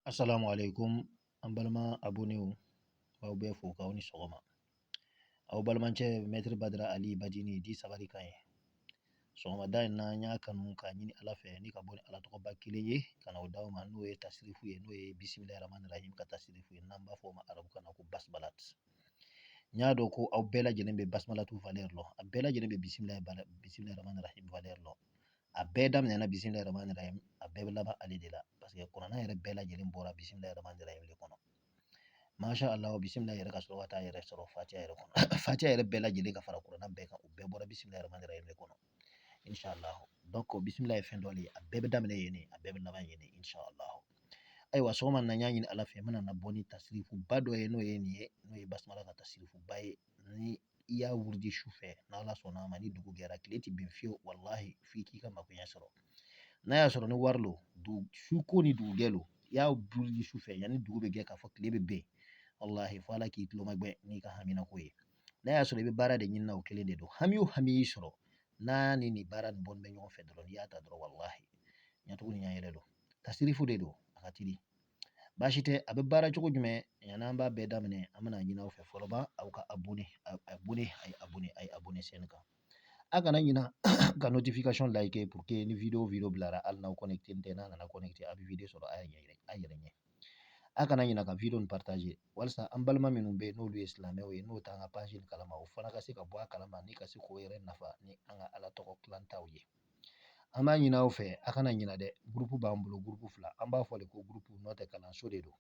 Assalamu alaikum an balima abonnéw b'aw bɛɛ fo k'aw ni sɔgɔma. Aw balimacɛ Maître Badara Ali Badini di sabali kan ye. Sɔgɔmada in na n y'a kanu k'a ɲini Ala fɛ ni ka bɔ ni Ala tɔgɔba kelen ye ka na o d'aw ma, n'o ye tasirifu ye, n'o ye bisimilahi rahmani rahim ka tasirifu ye, n'an b'a fɔ o ma arabukan na ko basmalat. N y'a dɔn ko aw bɛɛ lajɛlen bɛ basmalatu valeur lɔn, a bɛɛ lajɛlen bɛ bisimilahi rahmani rahim valeur lɔn. A bɛɛ daminɛna bisimilahi rahmani rahim, a bɛɛ bɛ laban ale de la, parce que kuranɛ yɛrɛ bɛɛ lajɛlen bɔra bisimilahi rahmani rahim de kɔnɔ. Masha Allah, bisimilahi yɛrɛ ka sɔrɔ ka taa yɛrɛ sɔrɔ fatiha yɛrɛ kɔnɔ. Fatiha yɛrɛ bɛɛ lajɛlen ka fara kuranɛ bɛɛ kan, o bɛɛ bɔra bisimilahi rahmani rahim de kɔnɔ, insha Allah. Donc bisimilahi ye fɛn dɔ de ye, a bɛɛ bɛ daminɛ yen de, a bɛɛ bɛ laban yen de, insha Allah. Ayiwa, sɔgɔma na n y'a ɲini Ala fɛ n bɛna na bɔ ni tasirifuba dɔ ye, n'o ye nin ye, n'o ye basmala ka tasirifuba ye. Ni i y'a wurudi su fɛ, n'Ala sɔnna a ma, ni dugu jɛra, tile tɛ bin fiyewu, walahi, f'i k'i ka makoɲɛ sɔrɔ. N'a y'a sɔrɔ ni wari lo, su ko ni dugujɛ lo, i y'a wurudi su fɛ, yanni dugu bɛ jɛ k'a fɔ tile bɛ bin, walahi, fo Ala k'i tulo magɛn n'i ka haminako ye. N'a y'a sɔrɔ i bɛ baara de ɲini na, o kelen de don. Hami o hami y'i sɔrɔ, n'a ni nin baara nin bɔlen bɛ ɲɔgɔn fɛ dɔrɔn, n'i y'a ta dɔrɔn, walahi, ɲɛtugu ni ɲɛyɛlɛ don. Tasirifu de don, a ka teli, baasi tɛ. A bɛ baara cogo jumɛn? Yanni an b'a bɛɛ daminɛ, an bɛna ɲini aw fɛ fɔlɔ ba aw ka abonné, abonné, a ye abonné, a ye abonné chaîne kan. A kana ɲina ka notification like pour que ni vidéo bilara, hali n'aw connecté tɛ, n'a nana connecté, a bɛ vidéo sɔrɔ a yɛrɛ ɲɛ. A kana ɲina ka vidéo nin partager walasa an balima minnu bɛ yen, n'olu ye silamɛw ye, n'o t'an ka page nin kalama, o fana ka se ka bɔ a kalama ni ka se k'o yɛrɛ nafa ni an ka Ala tɔgɔ tilantaw ye. An b'a ɲini aw fɛ, a kana ɲina dɛ, groupe b'an bolo, groupe fila. An b'a fɔ de ko groupe, n'o tɛ kalanso de don,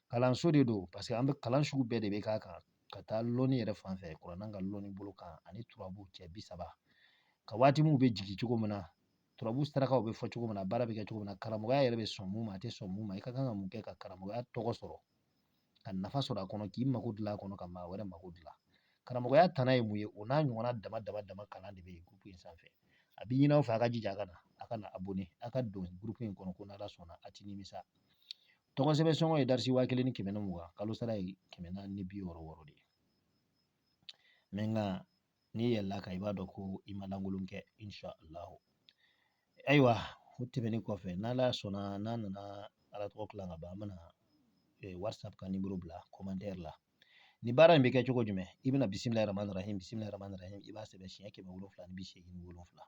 kalanso de don, parce que an bɛ kalan sugu bɛɛ de bɛ k'a kan, ka taa lɔnni yɛrɛ fan fɛ, kuranɛ ka lɔnni bolo kan, ani turabu cɛ 30 ka waati minnu bɛ jigin cogo min na, turabu sarakaw bɛ fɔ cogo min na, baara bɛ kɛ cogo min na, karamɔgɔya yɛrɛ bɛ sɔn mun ma, a tɛ sɔn mun ma, i ka kan ka mun kɛ ka karamɔgɔya tɔgɔ sɔrɔ, ka nafa sɔrɔ a kɔnɔ, k'i mako dilan a kɔnɔ, ka maa wɛrɛ mako dilan. Karamɔgɔya tana ye mun ye? O n'a ɲɔgɔnna dama dama dama kalan de bɛ yen groupe in sanfɛ. A bɛ ɲini aw fɛ, a ka jija, a ka na abonné, a ka don groupe in kɔnɔ, ko n'Ala sɔnna, a ti nimisa. Tɔgɔ sɛbɛn sɔngɔ ye darisi 1120, kalo sara ye 466 de ye. Mɛ nka n'i yɛlɛla kan, i b'a dɔn ko i ma lankolon kɛ, insha allahu. Ayiwa, o tɛmɛnen kɔfɛ, n'Ala sɔnna, n'a nana Ala tɔgɔ tilan ka ban, an bɛna WhatsApp ka nimoro bila commentaire la. Ni baara in bɛ kɛ cogo jumɛn? I bɛna bisimilahi rahmani rahim, bisimilahi rahmani rahim, i b'a sɛbɛn siɲɛ 787.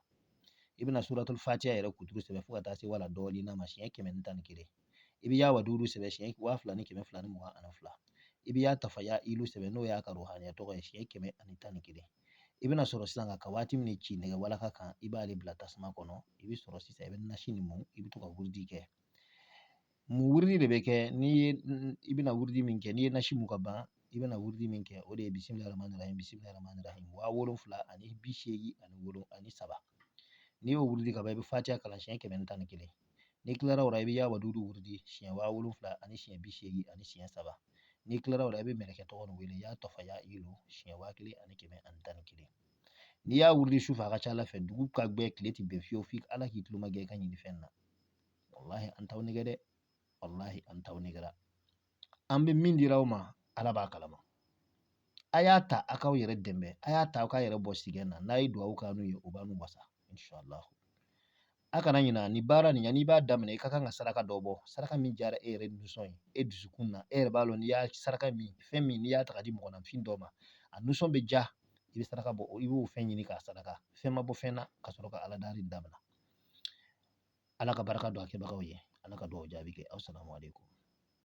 I bɛna suratul fatiha yɛrɛ kuturu sɛbɛn fo ka taa se wala dɔɔnin ma, siɲɛ 111. I bɛ ya wadudu sɛbɛn siɲɛ 2222. I bɛ ya tafa ya ilu sɛbɛn, n'o y'a ka ruhaniya tɔgɔ ye, siɲɛ 111. I bɛna sɔrɔ sisan ka waati min ci nɛgɛ walaka kan, i b'ale bila tasuma kɔnɔ. I bɛ sɔrɔ sisan, i bɛ nasi nin mun, i bɛ to ka wurudi kɛ. Mun wurudi de bɛ kɛ? N'i ye, i bɛna wurudi min kɛ, n'i ye nasi mun ka ban, i bɛna wurudi min kɛ, o de ye bisimilahi rahmani rahim, bisimilahi rahmani rahim 7083. N'i y'o wurudi ka ban, i bɛ fatiha kalan siɲɛ 111. N'i tilara o la, i bɛ ya wadudu wurudi siɲɛ 7000 ani siɲɛ 80 ani siɲɛ saba. N'i tilara o la, i bɛ mɛlɛkɛ tɔgɔ nin wele, ya tɔfa ya ilu, siɲɛ 1111. N'i y'a wurudi su fɛ, a ka ca Ala fɛ, dugu ka gbɛ, tile tɛ bɛn fiyewu, f'i Ala k'i tulo magɛ i ka ɲini fɛn na. Walahi, an t'aw nɛgɛ dɛ, walahi, an t'aw nɛgɛra. An bɛ min dira aw ma, Ala b'a kalama. A y'a ta, a k'aw yɛrɛ dɛmɛ, a y'a ta, aw k'a yɛrɛ bɔ sigɛn na. N'a ye duwawu k'an n'u ye, o b'an n'u wasa, inshallah. A kana ɲina ni baara nin, yanni i b'a daminɛ, i ka kan ka saraka dɔ bɔ, saraka min diyara e yɛrɛ nisɔn ye, e dusukun na, e yɛrɛ b'a lɔn n'i y'a saraka min, fɛn min n'i y'a ta ka di mɔgɔninfin dɔ ma, a nisɔn bɛ ja, i bɛ saraka bɔ, i b'o fɛn ɲini k'a saraka, fɛn ma bɔ fɛn na, ka sɔrɔ ka Ala dari daminɛ. Ala ka barika don a kɛbagaw ye, Ala ka duwawu jaabi kɛ. Aw salamu aleykum.